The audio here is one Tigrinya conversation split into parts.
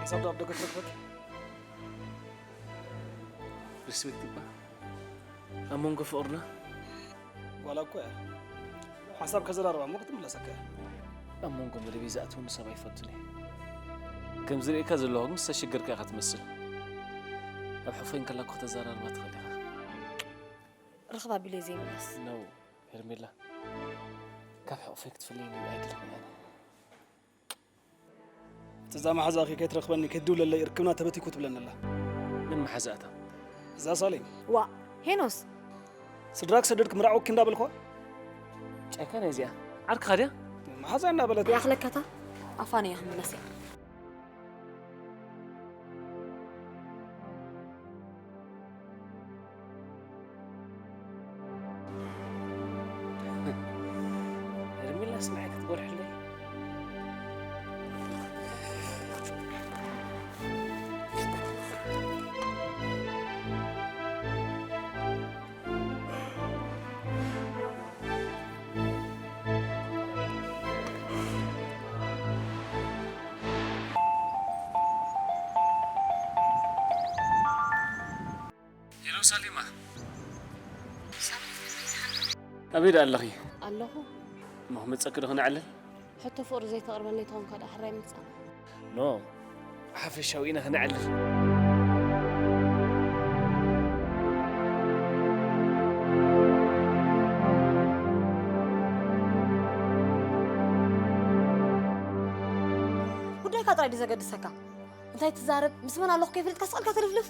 ሳብ ኣብ ደገ ትረክበት? ሪስፔክት ይባ ኣብ መንጎ ፍቕርና ጓላ እኮ እያ። ሓሳብ ከዘራርባ እሞ ክትምለሰካ እያ። ኣብ መንጎ መደበይ ዝኣትወኒ ሰብ ኣይፈቱን እየ። ከም ዝርእየካ ዘለኹ ግን ዝተሸገርካ ኢኻ ትመስል። ኣብ ሕፎይ እንከላ እኮ ከተዘራርባ ትኽእል ኢኻ። ርኽብ ኣቢለ ዘይምለስ። ነው ሄርሜላ፣ ካብ ሕቑፈይ ክትፍለይኒ ኣይደለኹን ኣነ። እዛ መሓዛኺ ከይትረኽበኒ ክትድውለለይ ርክብና ተበቲኩ ትብለኒ ኣላ። መን መሓዛእታ? እዛ ሳሌም። ዋ፣ ሄኖስ። ስድራ ክሰድድ ክምርዓወኪ እንዳበልኳ? ጨካን እዚኣ። ዓርክኻ ድያ? መሓዛ እንዳበለት። ይኣኽለካታ? ኣፋን እያ ክምለስ እያ። ሄርሜላስ ንዓይ ክትጎርሕለይ? ሄሎ ሳሊማ። ሳሊም፣ ከመይ ትሓልፍ? ኣበይ ደኣ ኣለኺ? ኣለኹ። እሞ ክመጸኪ ዶ ክነዕልል? ሕቶ ፍቕሪ ዘይተቕርበለይ ተኾንካ ደኣ ሕራይ ምጻእ። ኖ፣ ሓፈሻዊ ኢና ክነዕልል። ጉዳይካ ጥራይ ድዩ ዘገድሰካ? እንታይ ትዛረብ? ምስ መን ኣለኹ ከይፈልጥካ ስቕ ኢልካ ትልፍልፍ?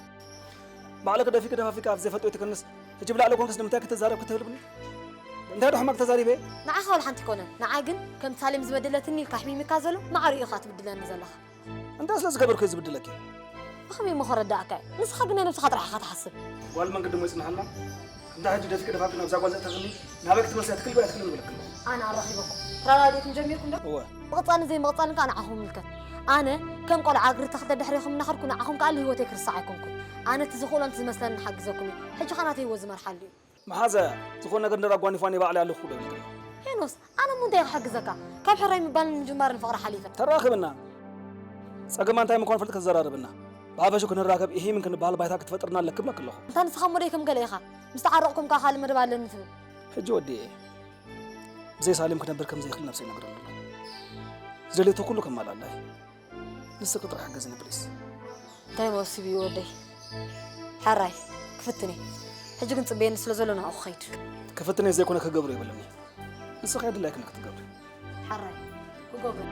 ባዕልኺ ደፊእኪ ደፋፊእኪ ኣብ ዘይፈልጦ ትክንስ፣ ሕጂ ብላዕሊ ኮንክስ ንምንታይ ክትዛረብ ክትህልብኒ? እንታይ ዶ ሕማቕ ተዛሪበ? ንዓኻ ዋላ ሓንቲ ኣይኮነን። ንዓይ ግን ከምቲ ሳሌም ዝበደለትኒ ኢልካ ኣሕሚምካ ዘሎ ማዕሪኡ ኢኻ ትብድለኒ ዘለኻ። እንታይ ስለ ዝገበርኩ እየ ዝብድለኪ? ብኸመይ እሞ ክረዳእካ እየ? ንስኻ ግን ናይ ነብስኻ ጥራሕ ኢኻ ትሓስብ። ጓል መንገዲ እሞ ይጽንሓልና። እንዳ ሕጂ ደፊእኪ ደፋፊእኪ ናብዛ ጓል ዘእተኽኒ፣ ናበይ ክትመልስያ ትክእሊ ዶ ኣይትክእልን እብለኪ ኣለኹ። ኣነ ኣራኺበኩም። ተረዳዲእኩም ጀሚርኩም ዶ? እወ። ምቕጻልን ዘይምቕጻልን ከኣ ንዓኹም ይምልከት። ኣነ ከም ቆልዓ እግሪ ተኽሊ ደድሕሬኹም እናኸድኩ ንዓኹም ከኣ ህይወተይ ክርስዕ ኣይኮንኩን። ኣነ እቲ ዝኽእሎን እቲ ዝመስለንን ሓጊዘኩም እየ። ሕጂ ኸኣ ናተይ ህይወት ዝመርሓሉ እዩ። መሓዛ፣ ዝኾነ ነገር እንድሕር ኣጓኒፋኒ ባዕለይ ኣለኹ ዶ ኢልክኒ? ሄኖስ፣ ኣነ እሞ እንታይ ክሕግዘካ? ካብ ሕራይ ምባልን ምጅማርን ፍቕሪ ሓሊፈ። ተራኺብና። ጸገማ እንታይ ምዃኑ ፈልጥ ከተዘራርብና። ብሓፈሽኡ ክንራኸብ ኢሂምን ክንበሃል ባይታ ክትፈጥርና ኣለኪ እብለኪ ኣለኹ። እንታ ንስኻ እሞ ደይ ከም ገለ ኢኻ። ምስ ተዓረቕኩም ከኣ ካልእ መደብ ኣለኒ ትብል። ሕጂ ወዲኤ። ብዘይ ሳሌም ክነብር ከም ዘይክእል ነብሰይ ይነግረኒ ኣሎ። ዝደልየቶ ኩሉ ከማልኣላ እየ። ንስኺ ጥራሕ ሓግዝኒ ፕሊስ። እንታይ መወስቢ እዩ ወደይ? ሕራይ ክፍትን እየ። ሕጂ ግን ጽበየኒ ስለ ዘሎ ናብኡ ክኸይድ። ክፍትን እየ ዘይኮነ ክገብሮ የብለኒ። ንስኺ ኣድላይኪ ክትገብሪ። ሕራይ ክገብር።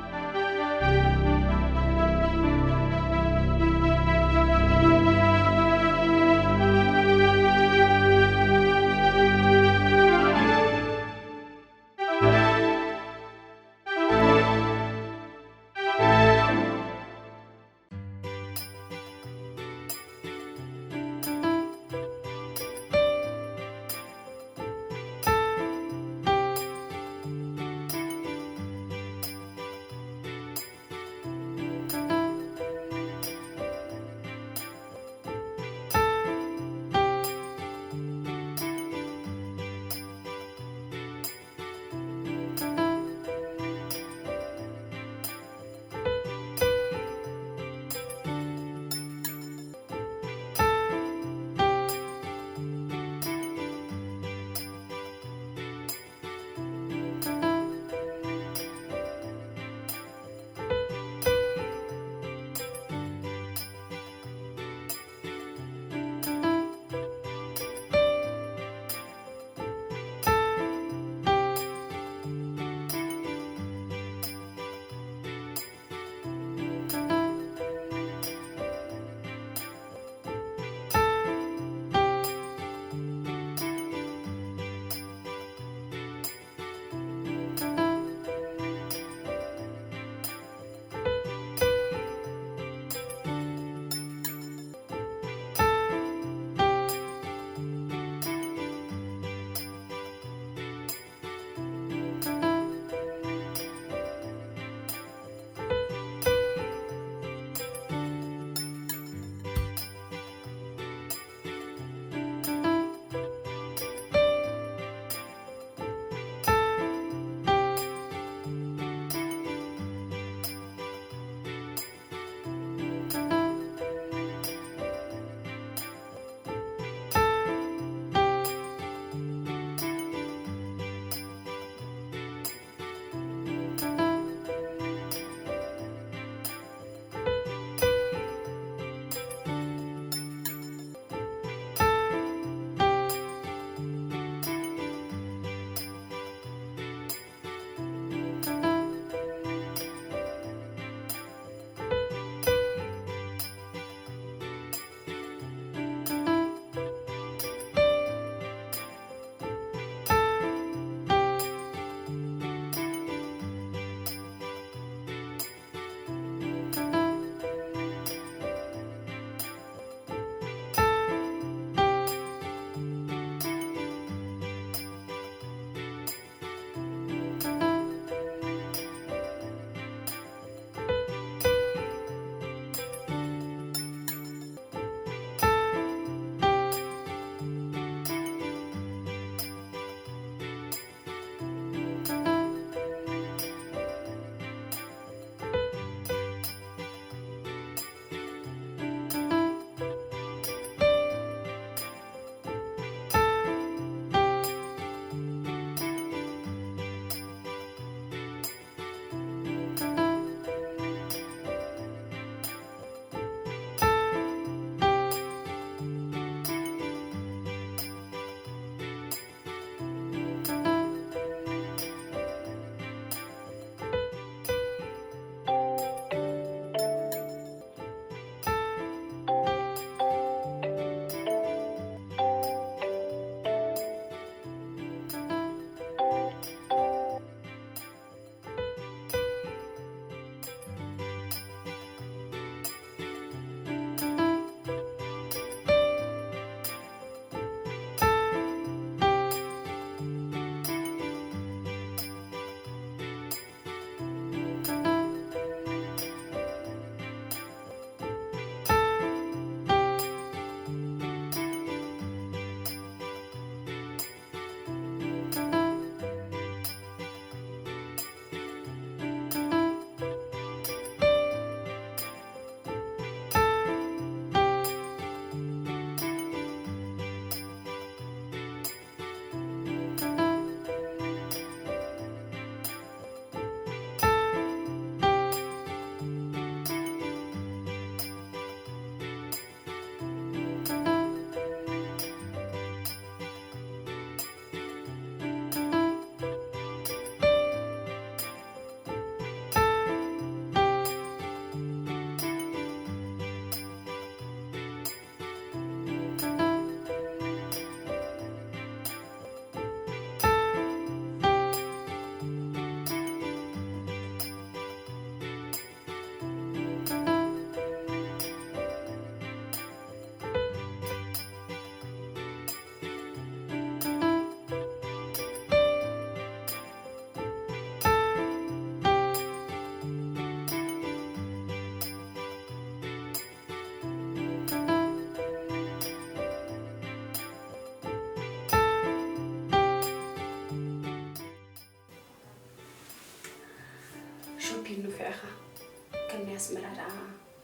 ኣስመራ ደኣ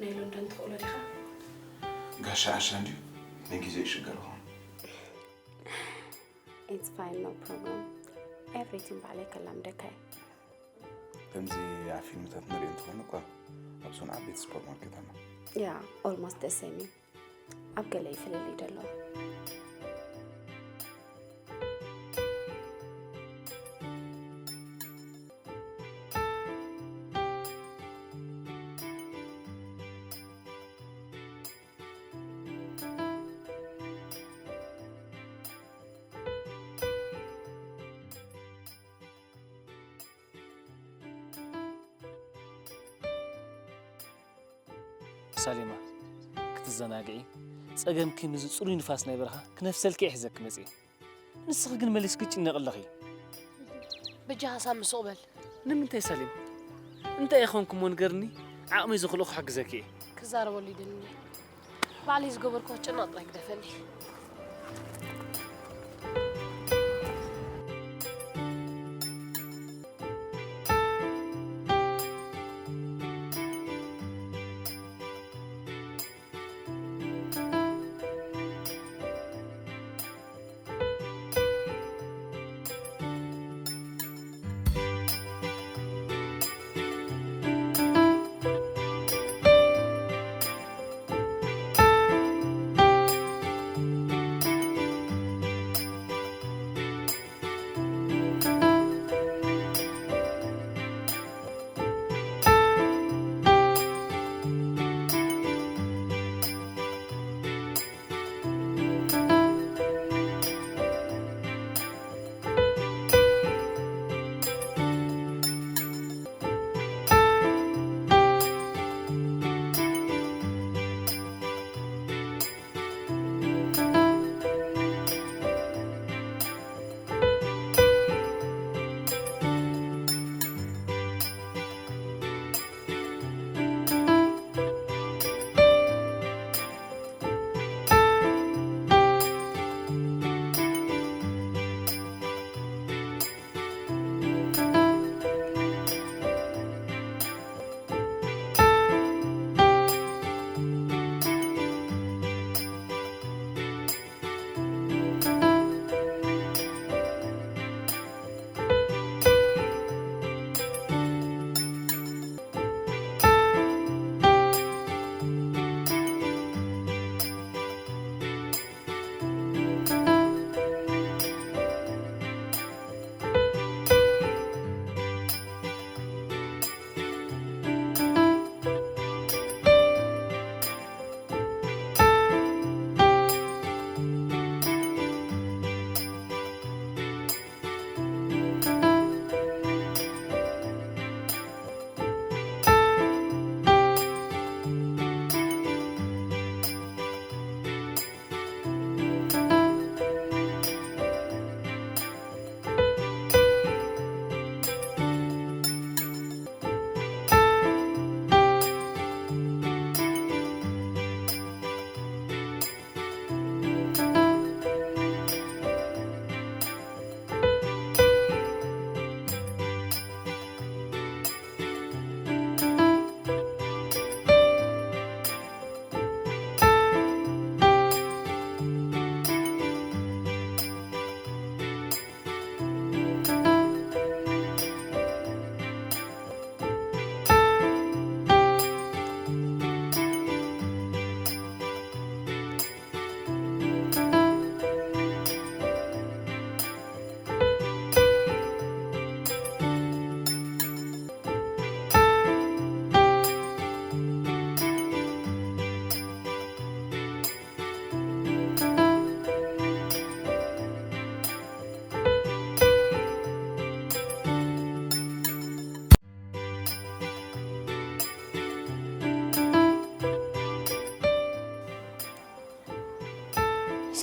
ናይ ሎንዶን ትኽእሎ ዲኻ? ጋሻ ዓሻ እንድዩ፣ ንግዜ ይሽገር ይኸውን። It's fine, no problem. Everything ባዕለይ ከላምደካ እየ። ከምዚ ኣብ ፊልምታት ንሪኦ እንተኾይኑ እኳ ኣብ ዞን ዓበይቲ ሱፐርማርኬት ኣሎ። Yeah, almost the same እዩ። ኣብ ገለ ይፍልልይ ደሎ። ሳሌማ፣ ክትዘናግዒ ጸገምኪ ምስዚ ጽሩይ ንፋስ ናይ በረኻ ክነፍሰልኪ እየ ሒዘኪ መጽየ። ንስኺ ግን መሊስኪ ትጭነቒ ኣለኺ። በጃኻ ሳሚ ስቕ በል። ንምንታይ ሳሌም? እንታይ ኢኾንኩሞ ንገርኒ፣ ዓቕመይ ዝኽእሎ ክሕግዘኪ እየ። ክዛረበሉ ይደልኒ። ባዕለይ ዝገበርኩ ክጭነቕ ጥራይ ግደፈኒ።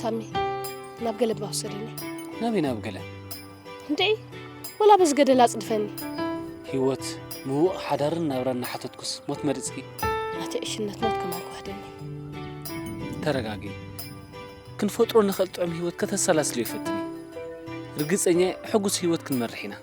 ሳሚ፣ ናብ ገለ እባ ውሰደኒ። ናበይ ናብ ገለ? እንዴ፣ ወላ በዚ ገደል ኣጽድፈኒ። ህይወት፣ ምውቕ ሓዳርን ናብራን እናሓተትኩስ ሞት መሪጽኪ? ኣቲ ዕሽነት ሞት ከማን ክወህደኒ። ተረጋጊ። ክንፈጥሮ ንኽእል ጥዑም ህይወት ከተሰላስልዮ ፈትኒ። ርግጸኛ እየ፣ ሕጉስ ህይወት ክንመርሕ ኢና።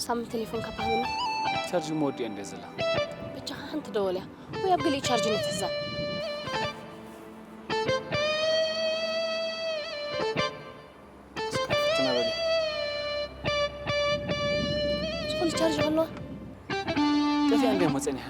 ሳሚ ቴሌፎን ካብ ሃበኒ። ቻርጅ መወዲኦ እንደ ዘላ። ብቻኻ ሓንቲ ደወልያ ወይ ኣብ ገሊኡ ቻርጅ ነትሕዛ። እስካ ፍትና በሊ። ዝኾነ ቻርጅ ኣለዋ። ጠፊኣ እንደ መፀኒሓ።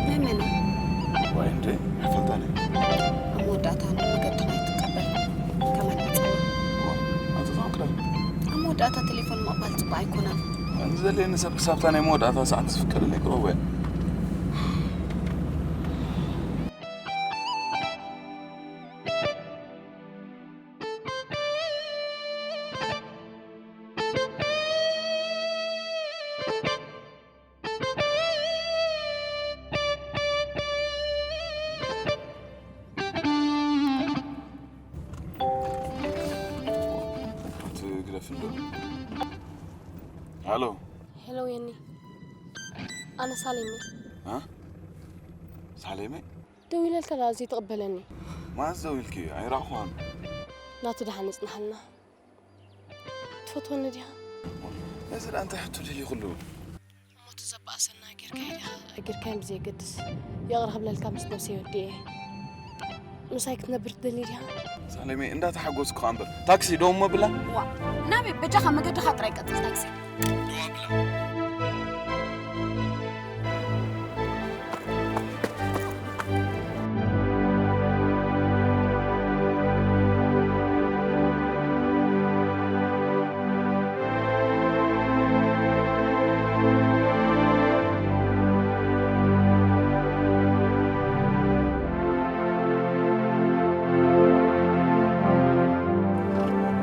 መመና ዋይ እንዴ፣ ኣይፈልጣን እየ። ኣብ መወዳእታ መገድና ኣይትቀበል። ከማን መጸና። ዋ፣ ኣቶ ተወክለ። ኣብ መወዳእታ ቴሌፎን ምቕባል ጽቡቕ ኣይኮነን። ኣነ ዘድልየኒ ሰብ ክሳብታ ናይ መወዳእታ ሰዓት ዝፍቀደለይ ክረኽቦ እየ። ኣቲ ግደፍ እንዶ። ሃሎ። ሄሎ የኒ፣ ኣነ ሳሌም እየ። እ? ሳሌመይ? ደዊለልካ ደኣ ዘይትቕበለኒ። መዓስ ደዊልኪ? ኣይረኣኹኻን። ናቱ ደሓን ይጽንሓልና። ትፈትወኒ ዲኻ? ነዚ ደኣ እንታይ ሕቶ ደልዩ ኩሉ? ሞቱ ዘባእሰና ጌርካዮ ዲኻ? ጌርካዮ ብዘየገድስ፣ ይቕረ ክብለልካ ምስ ነብሰይ ወዲኤ። ምሳይ ክትነብር ትደሊ ዲኻ? ሳሌመይ፣ እንዳተሓጎስኩ እምበር። ታክሲ ደው እሞ ብላ። ዋ፣ ናበይ? በጃኻ መገድኻ ጥራይ ቀጽል፣ ታክሲ።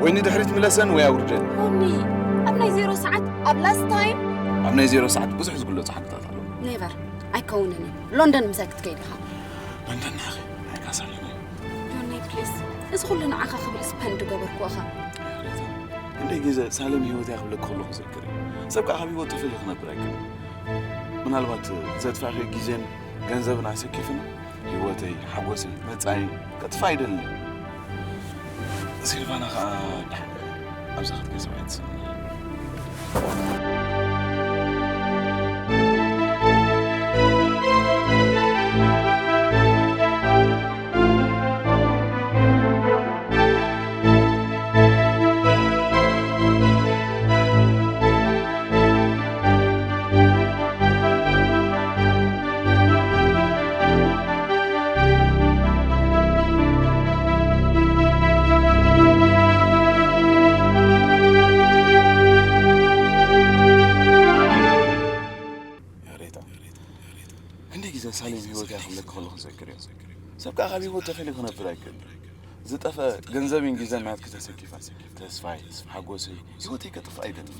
ወይ ንድሕሪት ምለሰን ወይ ኣውርደን። ዮኒ፣ ኣብ ናይ ዜሮ ሰዓት፣ ኣብ ላስት ታይም። ኣብ ናይ ዜሮ ሰዓት ብዙሕ ዝግለጹ ሓቅታት ኣለዉ። ኔቨር፣ ኣይከውንን እዩ። ሎንደን ምሳይ ክትከይድ ኢኻ። ሎንደን ንዓኺ፣ ናይ ካሳሊን እዩ። ዮኒ፣ ፕሊዝ፣ እዚ ኩሉ ንዓኻ ክብል ስፐንድ ገበርኩ ኢኻ። ሪታ፣ ክንደይ ግዜ ሳሌም ህይወተይ ክብለኪ ከለኹ ዝዝክር እዩ። ሰብ ከኣ ካብ ህይወት ተፈልዩ ክነብር ኣይክእልን። ምናልባት ዘጥፋእክዮ ግዜን ገንዘብን ኣሰኪፍና ህይወተይ፣ ሓጎሰይ፣ መጻኢ ከጥፍእ ኣይደልን እየ። ሲልቫና ከኣ ድሓን ኣብዛ ክትገዝኦ እያ ትስምኒ። ያሬታ፣ ክንደይ ግዜ ሳሌም ህይወት እያ ክብለኪ ከለኹ ዝዝክር እየ። ሰብ ከኣ ካብ ህይወት ተፈልዩ ክነብር ኣይክእልን። ዝጠፍአ ገንዘብን ግዜን ናትኪ ተሰኪፈ፣ ተስፋይ፣ ሓጎሰይ፣ ህይወተይ ከጥፍእ ኣይደልን።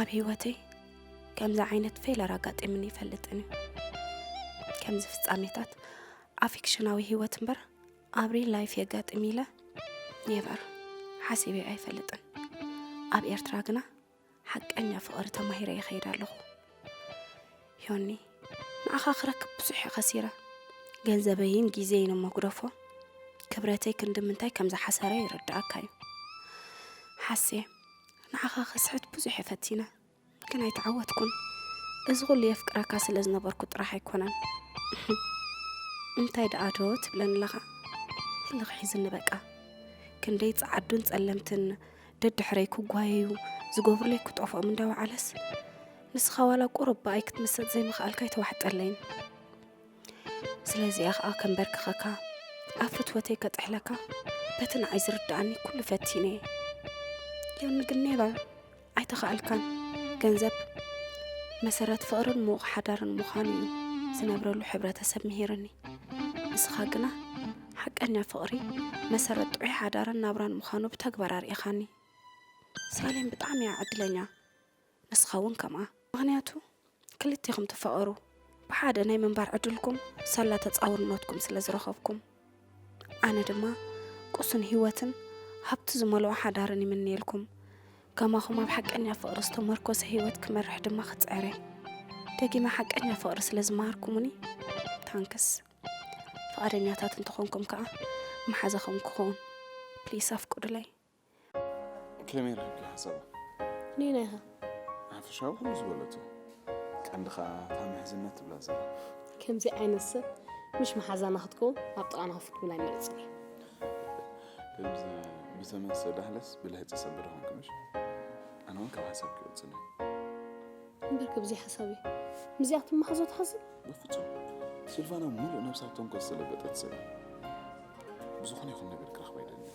ብህይወተይ ከምዚ ዓይነት ፌለር ኣጋጢምኒ ይፈልጥን እዩ። ከምዚ ፍጻሜታት ኣብ ፊክሽናዊ ህይወት እምበር ኣብ ሪል ላይፍ የጋጥም ኢለ ኔቨር ሓሲበ ኣይፈልጥን። ኣብ ኤርትራ ግና ሓቀኛ ፍቕሪ ተማሂረ ይኸይድ ኣለኹ። ዮኒ፣ ንዓኻ ክረክብ ብዙሕ እየ ከሲረ። ገንዘበይን ግዜይን እሞ ግደፎ፣ ክብረተይ ክንዲ ምንታይ ከም ዝሓሰረ ይርድኣካ እዩ። ሓሴ፣ ንዓኻ ክስሕት ብዙሕ እየ ፈቲነ፣ ግን ኣይተዓወትኩን። እዚ ኩሉ የፍቅረካ ስለ ዝነበርኩ ጥራሕ ኣይኮነን። እንታይ ደኣ ዶ ትብለኒ ኣለኻ? ህልኽ ሒዝኒ በቃ። ክንደይ ጸዓዱን ጸለምትን ደድሕረይ ክጓየዩ ዝገብሩለይ ክጠፍኦም እንዳወዓለስ፣ ንስኻ ዋላ ቁሩብ ብኣይ ክትምሰጥ ዘይምኽኣልካ ኣይተዋሕጠለይን። ስለዚኣ ኸኣ ከንበርክኸካ፣ ኣብ ፍትወተይ ከጥሕለካ፣ በቲ ንዓይ ዝርድኣኒ ኩሉ ፈቲነ እየ። ዮኒ ግን ኔቨር ኣይተኻእልካን። ገንዘብ መሰረት ፍቕርን ምዉቕ ሓዳርን ምዃኑ እዩ ዝነብረሉ ሕብረተሰብ ምሂርኒ። ንስኻ ግና ሓቀኛ ፍቕሪ መሰረት ጥዑይ ሓዳርን ናብራን ምዃኑ ብተግባር ኣርኢኻኒ። ሳሌም ብጣዕሚ እያ ዕድለኛ፣ ንስኻ እውን ከምኣ። ምኽንያቱ ክልቴኹም ትፋቐሩ፣ ብሓደ ናይ ምንባር ዕድልኩም ሳላ ተጻውርነትኩም ስለ ዝረኸብኩም። ኣነ ድማ ቁሱን ህይወትን ሃብቲ ዝመልኦ ሓዳርን ይምነየልኩም። ከማኹም ኣብ ሓቀኛ ፍቕሪ ዝተመርኮሰ ህይወት ክመርሕ ድማ ክጽዕር እየ። ደጊመ ሓቀኛ ፍቕሪ ስለ ዝመሃርኩሙኒ ታንክስ። ፍቓደኛታት እንተኾንኩም ከኣ መሓዛኹም ክኸውን ፕሊስ ኣፍቅዱለይ። ከመይ ረኺብኪ ሓሳባ? ነየናይ ኢኻ? ሓፈሻዊ ኩሉ ዝበለቶ። ቀንዲ ኸኣ እታ ምሕዝነት ትብላ ዘላ። ከምዚ ዓይነት ሰብ ምሽ መሓዛና ክትከውን ኣብ ጥቓና ኮፍ ክትብል ኣይመርጽን እየ። ከምዚ ብተመስጦ ዳህለስ ብልህጺ ሰብ ዶ ኾንኪ ምሽ? ኣነ እውን ካብ ሓሳብኪ ይወጽእኒ። እምበርከ ብዘይ ሓሳብ እዩ። ምስዚኣቶም መሓዞ ትሓስብ? በፍጹም። ሲልቫና ሙሉእ ነብሳ ኣብ ተንኮል ዝተለበጠት ሰብ እያ። ብዝኾነ ይኹን ነገር ክረኽባ ኣይደልን።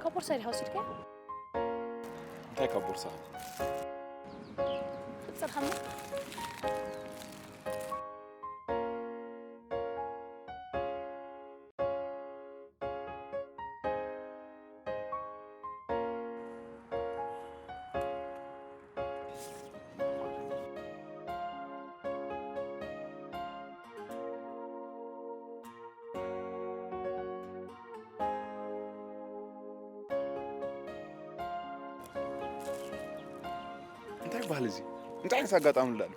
ካብ ቦርሳ ዲኻ ወሲድካያ? እንታይ ካብ ቦርሳ? ጽርሓኒ። እንታይ ይበሃል እዚ? እንታይ ዓይነት ኣጋጣሚ ንላሉ?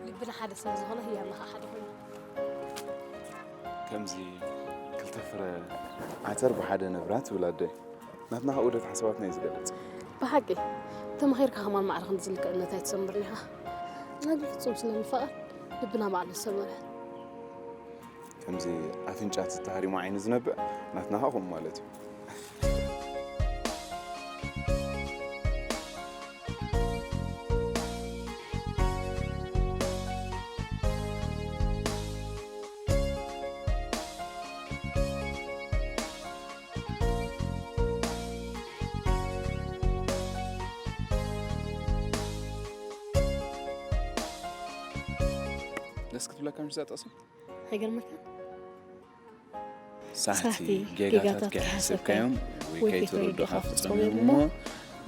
ልብና ሓደ ስለ ዝኾነ ህያብና ኸዓ ሓደ ኮይኑ። ከምዚ ክልተ ፍረ ዓተር ብሓደ ነብራ ትብል ኣደ። ናትና ኸዓ ዑደት ሓሳባትና እዩ ዝገልጽ። ብሓቂ ተማሂርካ ከማን ማዕረ ክንዲ ዝልክዕነት ኣይትሰምርን ኢኻ። ንዓና ግን ፍጹም ስለ ንፋቐር ልብና ባዕሉ ዝሰመረ። ከምዚ ኣፍንጫ ተተሃሪሙ ዓይኒ ዝነብዕ ናትና ኸዓ ከምኡ ማለት እዩ። ደስ ክትብለካ ምሽ እዛ ጥቕሲ? ኣይገርመካን? ሳሕቲ ሳሕቲ ጌጋታት ጌጋታት ከይሓሰብካዮም ከይሓሰብካዮም ወይ ወይ ከይተረድኡኻ ከይተረድኡኻ ፍጾም እዮም እሞ፣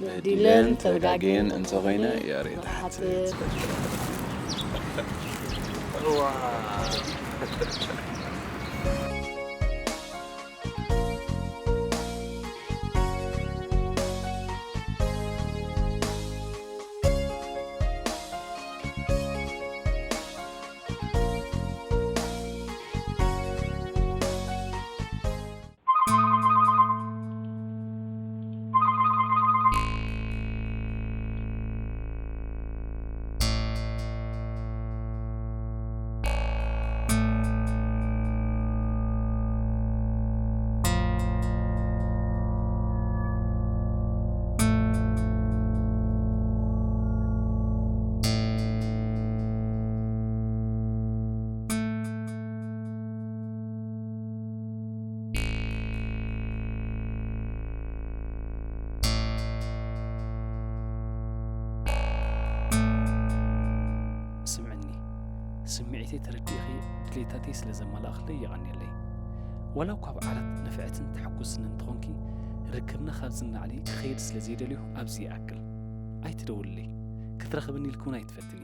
በዲለን ተጋግየን እንተኾይነ ይቕሬታ ይሓትት። ስምዕኒ፣ ስምዒተይ ተረዲእኺ ድሌታተይ ስለ ዘማላእኽለይ የቐንየለይ። ዋላ እኳ ኣብ ዓራት ንፍዕትን ተሓጉስን እንተኾንኪ፣ ርክብና ካብዚ ንላዕሊ ክኸይድ ስለ ዘይደልዩ ኣብዚ ይኣክል። ኣይትደውልለይ፣ ክትረኽብኒ ኢልኪ እውን ኣይትፈትኒ።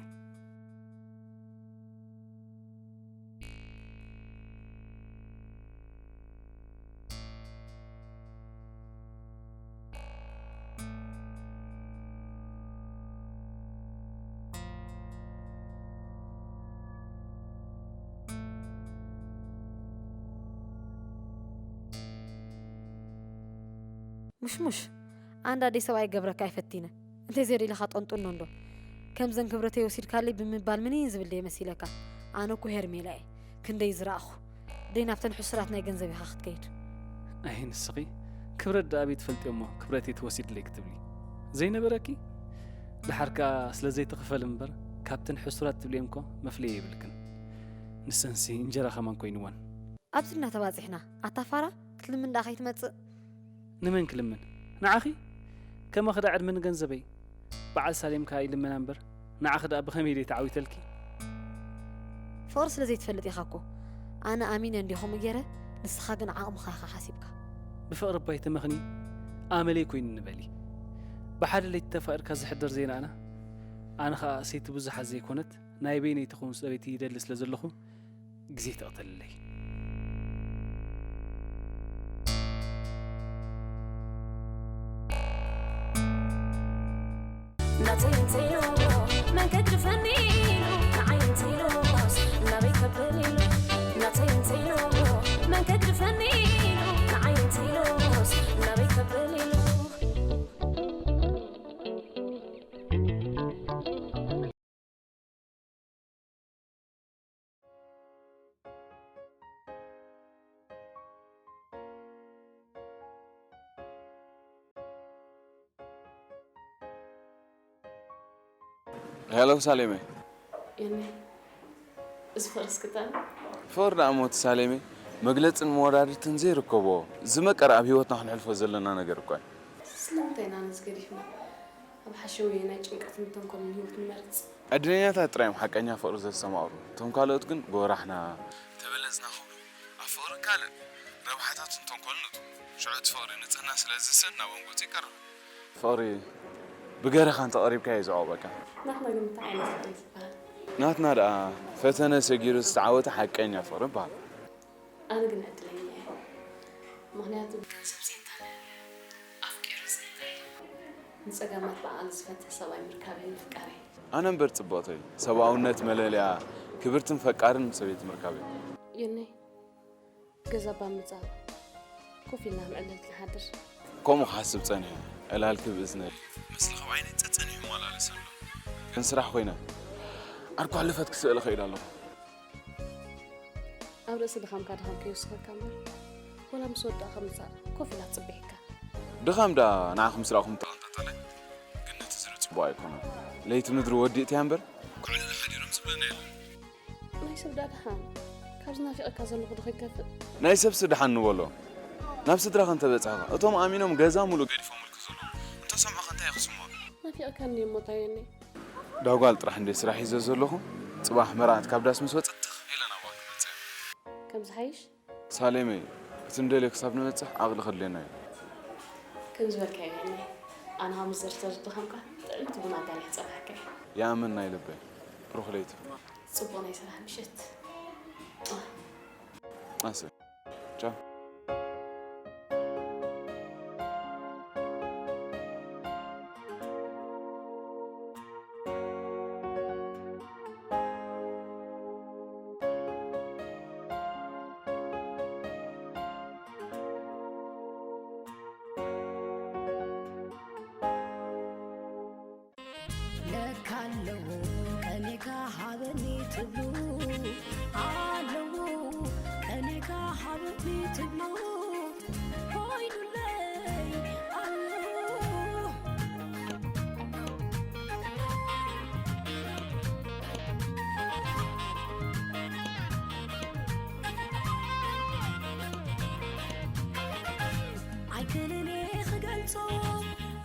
ሙሽሙሽ፣ ኣንዳ ደይ ሰብኣይ ገብረካ ኣይፈቲነ። እንተይ ዘይ ኢልካ ጠንጡኖ እንዶ። ከምዘን ክብረተይ ወሲድካለይ ብምባል ምንይን ዝብል ደይ መሲለካ? ኣነ እኮ ሄርሜላ እየ። ክንደይ ዝረኣኹ። ደይ ናብተን ሕሱራት ናይ ገንዘብ ኢኻ ክትከይድ። ኣይ ንስኺ፣ ክብረት ደኣ ኣበይ ትፈልጥዮ እሞ ክብረተይ ትወሲድለይ ክትብሊ? ዘይነበረኪ? ደሓር ከኣ ስለ ዘይትኽፈል እምበር፣ ካብተን ሕሱራት ትብልየን እኮ መፍለዪ የብልክን። ንሰንሲ እንጀራ ከማን ኮይንወን። ኣብዚ እናተባጺሕና፣ ኣታ ፋራ፣ ክትልምን ደኣ ከይትመጽእ። ንመን ክልምን? ንዓኺ? ከማኺ ደኣ ዕድመ ንገንዘበይ። በዓል ሳሌም ከኣ ይልመና እምበር፣ ንዓኺ ደኣ ብኸመይ ድየ ተዓዊተልኪ? ፍቕሪ ስለ ዘይትፈልጥ ኢኻ እኮ። ኣነ ኣሚነ እንዲኹም ገይረ፣ ንስኻ ግን ዓቕምኻ ኢኻ ሓሲብካ። ብፍቕሪ እባ ኣይተመኽኒ፣ ኣመለይ ኮይኑ ንበሊ። ብሓደ ለይቲ ተፋቒርካ ዝሕደር ዘይነኣና። ኣነ ኸኣ ሰይቲ ብዙሓት ዘይኮነት፣ ናይ በይነይ ትኸውን ሰበይቲ ይደሊ ስለ ዘለኹ፣ ግዜ ትቕተለለይ። ናተይ እንተይሉ መን ከድፈኒ ኢሉ፣ ንዓይ እንተይሉስ ናበይ ከብል ኢሉ። ናተይ እንተይሉ መን ከድፈኒ ኢሉ፣ ንዓይ እንተይሉስ ናበይ ከብል ኢሉ። ሄሎ ሳሌመይ። የኔ፣ እዚ ፍቕሪ እስክታ? ፍቕሪ ደኣ ሞት ሳሌመይ፣ መግለጽን መወዳድርትን ዘይርከቦ ዝመቀረ ኣብ ህይወትና ክንሕልፎ ዘለና ነገር እኮ እዩ። ስለምንታይ ኢና ነዚ ገዲፍና ኣብ ሓሸውየ ናይ ጭንቀትን ተንኮልን ህይወት ንመርጽ? ዕድለኛታት ጥራይ እዮም ሓቀኛ ፍቕሪ ዘስተማቕሩ። እቶም ካልኦት ግን ጎራሕና፣ ተበለጽና ክብሉ፣ ኣብ ፍቕሪ ካልእ ረብሓታትን ተንኮልን እትዉ። ሽዑ እቲ ፍቕሪ ንጽህና ስለ ዝስእን ናብኦም ገጹ ይቀርብ። ፍቕሪ ብገረኻ እንተቐሪብካዮ እዩ ዝዕቑበካ። ናትና ግን እንታይ ዓይነት ፍቕሪ እዩ ዝበሃል? ናትና ደኣ ፈተነ ሰጊሩ ዝተዓወተ ሓቀኛ ፍቕሪ ይበሃል። ኣነ ግን ዕድለኛ እየ። ምኽንያቱ ገንዘብ ዘይታለል፣ ኣፍቂሩ ዘይለይ፣ ንጸገማት ብዓቕሊ ዝፈትሕ ሰብኣይ ምርካበይ ምፍቃረይ። ኣነ እምበር ጽብቕተይ፣ ሰብኣውነት መለለያ ክብርትን ፈቃርን ሰበይቲ ምርካበይ። የነይ፣ ገዛ እባ ምጻእ፣ ኮፍ ኢልና ኣብ ዕለል ክንሓድር። ከምኡ ክሓስብ ጸኒሐ፣ ዕላልኪ ብእዝነይ፣ ምስልኺ ኣብ ዓይነይ ጸጸኒሑ ይመላለስ ኣሎ። ግን ስራሕ ኮይነ፣ ዓርኩ ኣለፈት ክስእል እኸይድ ኣለኹ። ኣብ ርእሲ ድኻምካ ድኻም ከይውስኸካ እምበር፣ ወላ ምስ ወዳእካ ምጻእ ኮፍ ኢላ ትጽበየካ። ድኻም ደኣ ንዓኹም ስራቕኩም ተቐንጠጠለ፣ ግን ነቲ ዝርኢ ጽቡቕ ኣይኮነን። ለይቲ ምድሪ ወዲእትያ እምበር፣ ኩዕልል ሓዲሮም ዝብለና የለን። ናይ ሰብ ደኣ ድሓን፣ ካብዚ ናፊቐካ ዘለኹ ዶ ከይከፍእ? ናይ ሰብሲ ድሓን ንበሎ። ናብ ስድራኻ እንተበጻሕኻ፣ እቶም ኣሚኖም ገዛ ሙሉእ ገዲፎምልካ ዘለዉ እንተሰምዑኻ እንታይ እዩ ክስምዖም? ናፊቕካኒ እሞ እንታይ የኒ? ዳጓል ጥራሕ እንደ ስራሕ ሒዘ ዘለኹ፣ ጽባሕ መርዓት ካብ ዳስ ምስ ወጸት ትኽ ኢለ ናባኻ ክመጽእ እየ። ከም ዝሓይሽ? ሳሌመይ፣ እቲ ንደልዮ ክሳብ ንበጽሕ ዓቕሊ ከድልየና እዩ። ከም ዝበልካዮ የኒ፣ ኣነ ከም ዝርዝር ድኻምካ ጥዕምቲ ቡን ኣዳልየ ክጸብሐካ እየ። ይኣምን ናይ ልበይ። ብሩኽ ለይቲ። ጽቡቕ ናይ ስራሕ ምሸት። ኣሰ። ቻው። ለካ ኣለዉ ቀኔካ ሃበኒ ትብሉ፣ ኣለዉ ቀኔካ ሃበኒ ትብሉ ኮይኑለይ ኣሎ። ኣይክእልን እየ ክገልጾ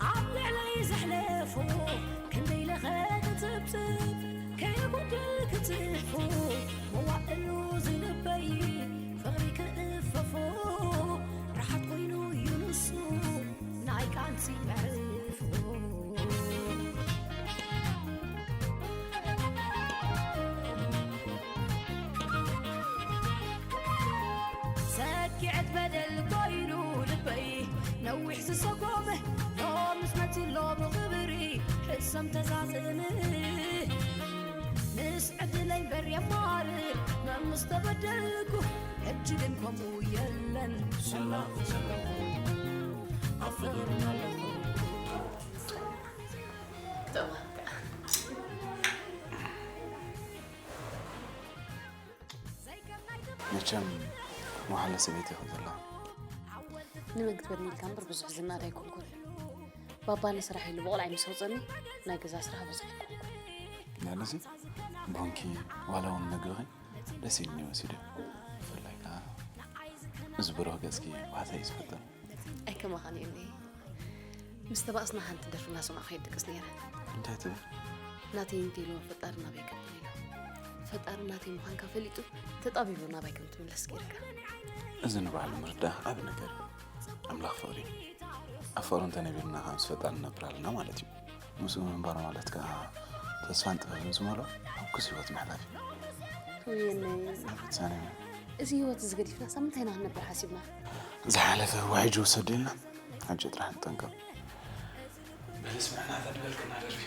ኣብ ልዕለይ ዘሕለፎ፣ ክንደይ ኢለ ክጽብጽብ ከይጉድል ክጽሕፎ፣ መዋእሉ ዝልበይ ፍቕሪ ክእፈፎ፣ ራሓት ኮይኑ እዩ ንሱ ናይ ቃንሲ መዕርፎ። ሰኪዐት በደል ኮይኑ ልበይ ነዊሕ ዝሰጎመ፣ ሎምስ መጺሎ ብኽብሪ ሕሰም ተዛዝም። ምስ ዕድለይ እምበር የማርር መምስ ተበደልኩ፣ ሕጂ ግን ከምኡ የለን። ሰላም ዘለኹ ኣብ ፍቕሪ ኣለኹ። መቸም መሓለ ሰበይቲ ከም ዘላ። ንመን ክትበድል ኢልካ እምበር ብዙሕ ዝናድ ኣይኮንኩን። ባባ ንስራሕ ኢሉ ብቑልዓይ ምስ ኣውፀኒ ናይ ገዛ ስራሕ ብዙሕ ኣይኮንኩን። ያለዚ ቦንኪ ዋላ እውን ምግብኺ ደስ ኢልኒ ወሲደ። ብፍላይ ከዓ እዚ ብሩህ ገፅኪ ዋታ እዩ ዝፈጥር። ኣይከማኻን እየ እኒሀ። ምስ ተባእስና ሓንቲ ደርፊ እናሰማዕኹ ይድቅስ ነይረ። እንታይ ትብል? ናተይ እንተይልዎ ፈጣሪ ናበይ ከብል ኢሉ። ፈጣሪ ናተይ ምዃንካ ፈሊጡ ተጣቢቡ ናባይ ከም ትምለስ ገይርካ። እዚ ንባዕሉ ምርዳእ ዓቢ ነገር እዩ። ኣምላኽ ፍቕሪ እዩ። ኣብ ፍቕሪ እንተነቢርና ከዓ ምስ ፈጣሪ ንነብር ኣለና ማለት እዩ። ምስኡ ምንባር ማለት ከዓ ተስፋን ጥበብን ዝመልኦ ሕጉስ ህይወት ምሕላፍ እዩ። ውየነይ፣ ናፍቆት ሳኔ። እዚ ህይወት እዚ ገዲፍና ሳብ ምንታይ ኢና ክንነብር ሓሲብና? ዝሓለፈ ዋሒጁ ውሰዱ ኢልና ሕጂ ጥራሕ ንጠንቀቕ። በሊ ስምዕና እዛ ድበልክና ደርፊ።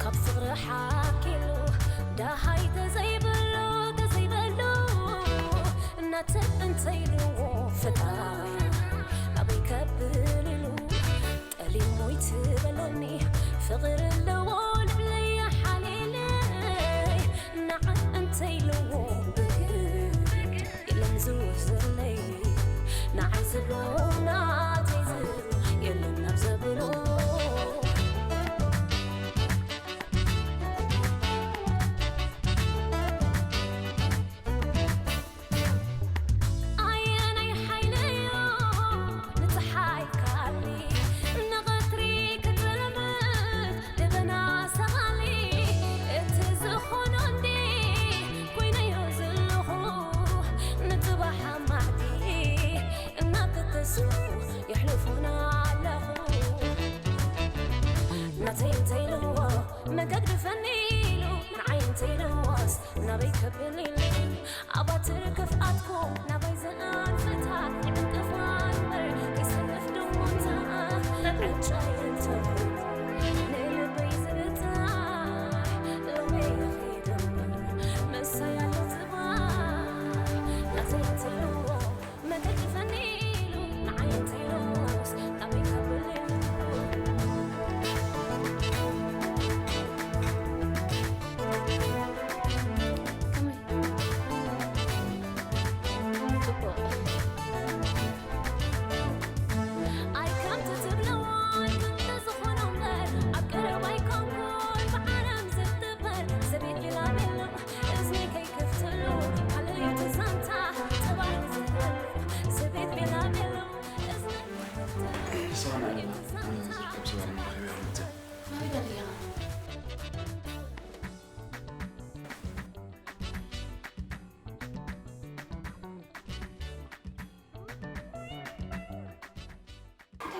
ካብ ፍቕሪ ሓኪሉ ደሃይ ተዘይብሉ፣ ተዘይብሉ እናተ እንተይልዎ ፈጣር ናበይ ከብል ኢሉ ጠሊሙ ይትበለኒ ፍቕሪ ኣለዎ ልብለይ ሓሊለይ ንዓ እንተይልዎ ብግድ የለን ዝውህዘለይ ንዓይ ዝብሎ ናተይ ዝብሎ የለን ናብ ዘብሎ። ኣየናይ ሓይሊ'ዩ ንጸሓይ ካሊ ንቐትሪ ክጥልምት ደበና ሰቓሊ እቲ ዝኾኖ እንዲ ኮይነዮ ዘለኹ ንጽባሕ ማዕዲ እናተተስፉ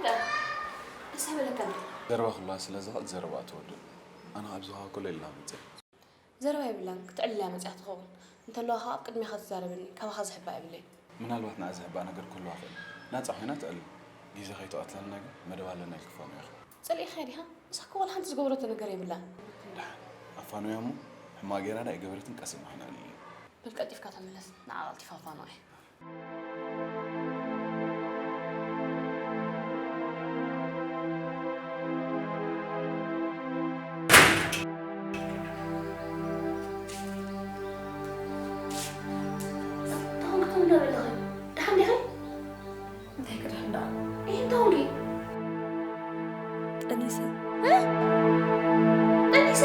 ደስ ኣይበለካን? ዘረባ ክህልዋ ስለ ዝኽእል ዘረባ ተወድእ። ኣነ ካብ ዝሃወ ኩሉ ኢልና መፅእ። ዘረባ የብላን፣ ክትዕልል እያ መፂኣ ትኸውን። እንተለዋ ከዓ ኣብ ቅድሚኻ ትዛረበኒ፣ ካባኻ ዝሕባእ የብለይ። ምናልባት ንዓ ዝሕባእ ነገር ክህልዋ ይኽእል። ናፃ ኮይና ትዕልል። ግዜ ከይትቐትለልና ግን መደብ ኣለና ኢልኪ ፋኖ ኢኻ። ፀሊእኻያ ዲኻ? ንሳ እኮ ዋላ ሓንቲ ዝገበረቶ ነገር የብላን። ደሓን። ኣፋኖያ እሞ ሕማቕ ጌራ ዳ ኣይገበረትን ቀስ ኢልና ኮይና እልል። በል ቀልጢፍካ ተመለስ፣ ንዓ ቀልጢፋ ኣፋኖ እየ። እንታይ ኾንኪ ትብሊ ዘለኺ? ደሓን ዲኺ? እንታይ ክድሕን ደኣ? ይህ እንታይ ኾንኪ? ጠኒሰ። እ? ጠኒሰ?